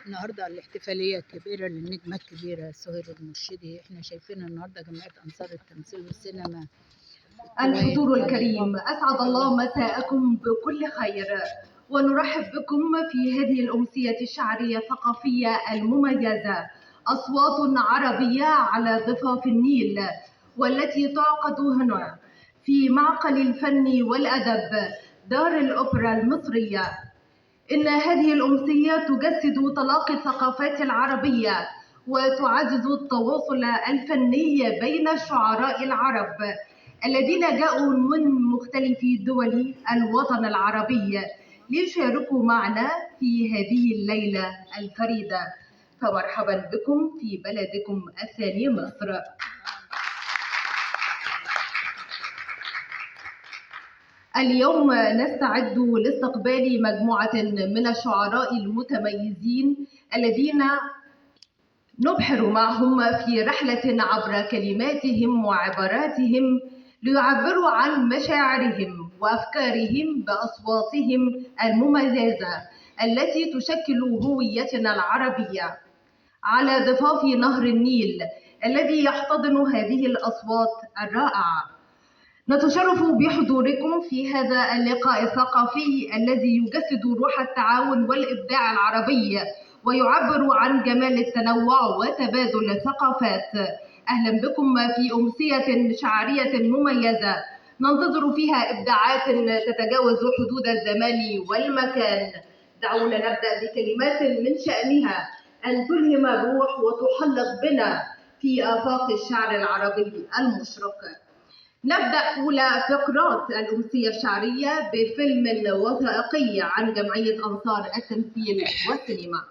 النهارده الاحتفاليه الكبيره للنجمه الكبيره سهير المرشدي. احنا شايفين النهارده جمعيه انصار التمثيل والسينما. الحضور الكريم، اسعد الله مساءكم بكل خير، ونرحب بكم في هذه الامسيه الشعريه الثقافيه المميزه، اصوات عربيه على ضفاف النيل، والتي تعقد هنا في معقل الفن والادب دار الاوبرا المصريه. إن هذه الأمسية تجسد تلاقي الثقافات العربية وتعزز التواصل الفني بين الشعراء العرب الذين جاءوا من مختلف دول الوطن العربي ليشاركوا معنا في هذه الليلة الفريدة. فمرحبا بكم في بلدكم الثاني مصر. اليوم نستعد لاستقبال مجموعة من الشعراء المتميزين الذين نبحر معهم في رحلة عبر كلماتهم وعباراتهم ليعبروا عن مشاعرهم وأفكارهم بأصواتهم المميزة التي تشكل هويتنا العربية على ضفاف نهر النيل الذي يحتضن هذه الأصوات الرائعة. نتشرف بحضوركم في هذا اللقاء الثقافي الذي يجسد روح التعاون والإبداع العربي ويعبر عن جمال التنوع وتبادل الثقافات. أهلا بكم في أمسية شعرية مميزة ننتظر فيها إبداعات تتجاوز حدود الزمان والمكان. دعونا نبدأ بكلمات من شأنها أن تلهم الروح وتحلق بنا في آفاق الشعر العربي المشرق. نبدأ أولى فقرات الأمسية الشعرية بفيلم وثائقي عن جمعية أنصار التمثيل والسينما.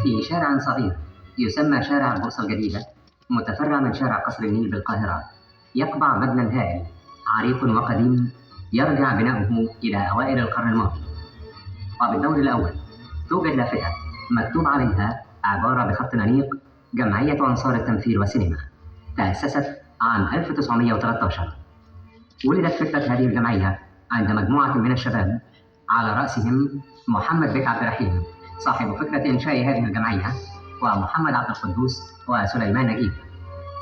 في شارع صغير يسمى شارع البورصة الجديدة، متفرع من شارع قصر النيل بالقاهرة، يقبع مبنى هائل عريق وقديم يرجع بناؤه إلى أوائل القرن الماضي. وبالدور الأول توجد لافتة مكتوب عليها عبارة بخط أنيق: جمعية أنصار التمثيل والسينما، تأسست عام 1913. ولدت فكرة هذه الجمعية عند مجموعة من الشباب على رأسهم محمد بك عبد الرحيم صاحب فكرة إنشاء هذه الجمعية، ومحمد عبد القدوس وسليمان نجيب.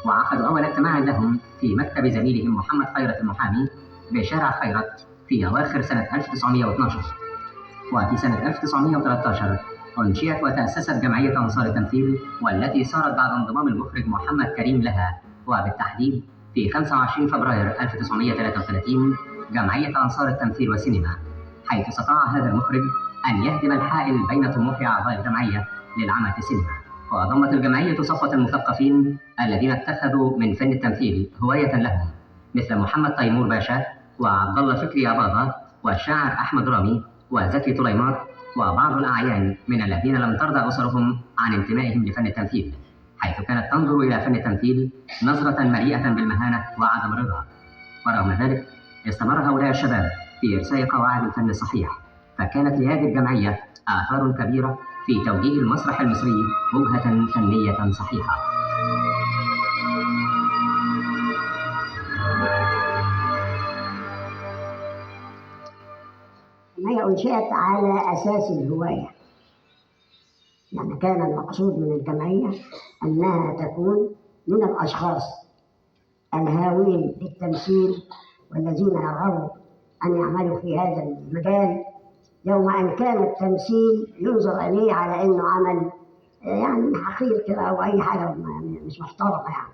وعقدوا أول اجتماع لهم في مكتب زميلهم محمد خيرت المحامي بشارع خيرت في أواخر سنة 1912. وفي سنة 1913 أنشئت وتأسست جمعية أنصار التمثيل، والتي صارت بعد انضمام المخرج محمد كريم لها، وبالتحديد في 25 فبراير 1933 جمعية أنصار التمثيل والسينما، حيث استطاع هذا المخرج أن يهدم الحائل بين طموح أعضاء الجمعية للعمل في السينما. وضمت الجمعية صفوة المثقفين الذين اتخذوا من فن التمثيل هواية لهم، مثل محمد تيمور باشا وعبد الله فكري أباظة والشاعر أحمد رامي وزكي طليمات، وبعض الأعيان من الذين لم ترضى أسرهم عن انتمائهم لفن التمثيل، حيث كانت تنظر إلى فن التمثيل نظرة مليئة بالمهانة وعدم الرضا. ورغم ذلك استمر هؤلاء الشباب في إرساء قواعد الفن الصحيح، فكانت لهذه الجمعية آثار كبيرة في توجيه المسرح المصري وجهة فنية صحيحة. هي أنشئت على أساس الهواية، يعني كان المقصود من الجمعية أنها تكون من الأشخاص الهاوين بالتمثيل والذين يرغبوا أن يعملوا في هذا المجال يوم أن كان التمثيل ينظر إليه على إنه عمل يعني حقير كده أو أي حاجة مش محترمة يعني.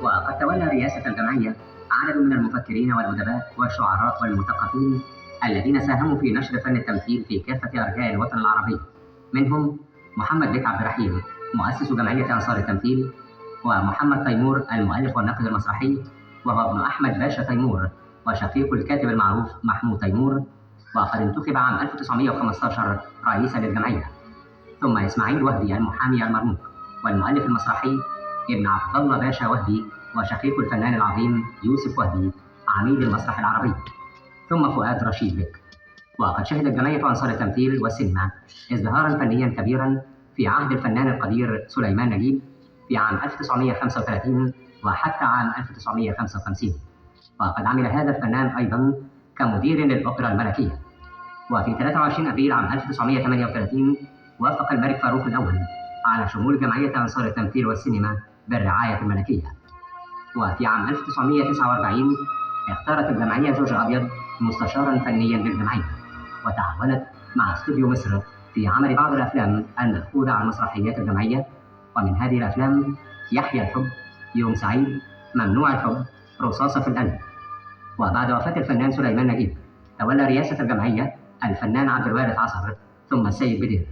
وقد تولى رئاسة الجمعية عدد من المفكرين والأدباء والشعراء والمثقفين الذين ساهموا في نشر فن التمثيل في كافة أرجاء الوطن العربي، منهم محمد بك عبد الرحيم مؤسس جمعية أنصار التمثيل، ومحمد تيمور المؤلف والناقد المسرحي، وهو ابن أحمد باشا تيمور وشقيق الكاتب المعروف محمود تيمور، وقد انتخب عام 1915 رئيسا للجمعية. ثم إسماعيل وهبي المحامي المرموق والمؤلف المسرحي ابن عبد الله باشا وهبي وشقيق الفنان العظيم يوسف وهبي عميد المسرح العربي، ثم فؤاد رشيد بك. وقد شهدت جمعية أنصار التمثيل والسينما ازدهارا فنيا كبيرا في عهد الفنان القدير سليمان نجيب في عام 1935 وحتى عام 1955، وقد عمل هذا الفنان أيضا كمدير للأوبرا الملكية. وفي 23 أبريل عام 1938 وافق الملك فاروق الأول على شمول جمعية أنصار التمثيل والسينما بالرعاية الملكية. وفي عام 1949 اختارت الجمعية جورج أبيض مستشارا فنيا للجمعية، وتعاونت مع استوديو مصر في عمل بعض الأفلام المأخوذة عن مسرحيات الجمعية، ومن هذه الأفلام يحيى الحب، يوم سعيد، ممنوع الحب، رصاصة في القلب. وبعد وفاة الفنان سليمان نجيب تولى رئاسة الجمعية الفنان عبد الوارث عصر ثم السيد بدير.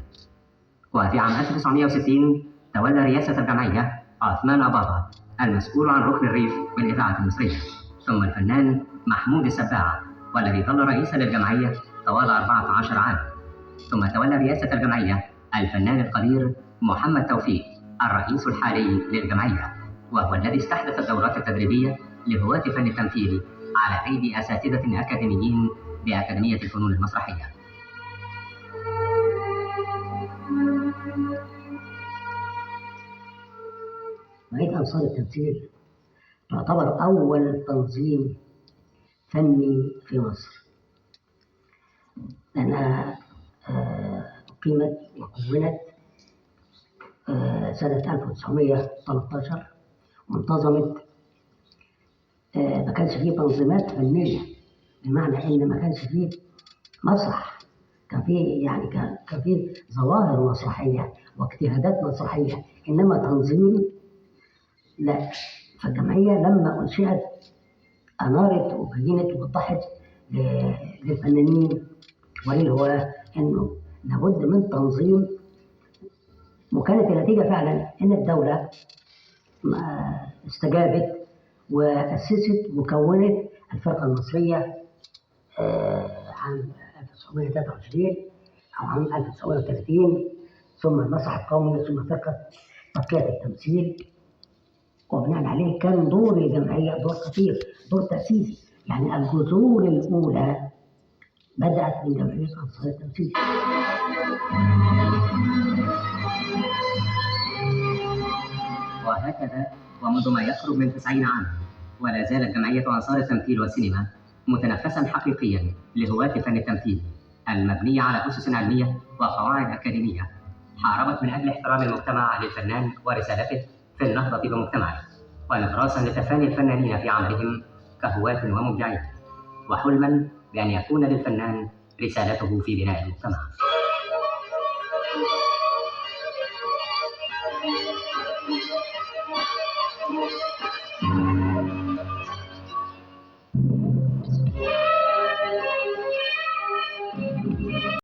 وفي عام 1960 تولى رئاسة الجمعية عثمان أباظة المسؤول عن ركن الريف بالإذاعة المصرية، ثم الفنان محمود السباع والذي ظل رئيسا للجمعية طوال 14 عام. ثم تولى رئاسة الجمعية الفنان القدير محمد توفيق الرئيس الحالي للجمعية، وهو الذي استحدث الدورات التدريبية لهواة فن التمثيل على أيدي أساتذة أكاديميين بأكاديمية الفنون المسرحية. جمعية أنصار التمثيل تعتبر أول تنظيم فني في مصر، لأنها أقيمت وكونت سنة 1913 وانتظمت. ما كانش فيه تنظيمات فنية، بمعنى إن ما كانش فيه مسرح، كان فيه يعني كان فيه ظواهر مسرحية واجتهادات مسرحية، إنما تنظيم لا. فالجمعية لما أنشئت أنارت وبينت ووضحت للفنانين وللهواة إنه لابد من تنظيم، وكانت النتيجة فعلا إن الدولة استجابت وأسست وكونت الفرقة المصرية عام 1923 أو عام 1930، ثم المسرح القومي، ثم فرقة تركية التمثيل. وبناء عليه كان دور الجمعية دور خطير، دور تأسيسي، يعني الجذور الأولى بدأت من جمعية أنصار التمثيل. وهكذا ومنذ ما يقرب من 90 عاما ولا زالت جمعية أنصار التمثيل والسينما متنفسا حقيقيا لهواة فن التمثيل المبنية على أسس علمية وقواعد أكاديمية، حاربت من أجل احترام المجتمع للفنان ورسالته في النهضة بمجتمعه، ونبراسا لتفاني الفنانين في عملهم كهواة ومبدعين، وحلما بأن يكون للفنان رسالته في بناء المجتمع.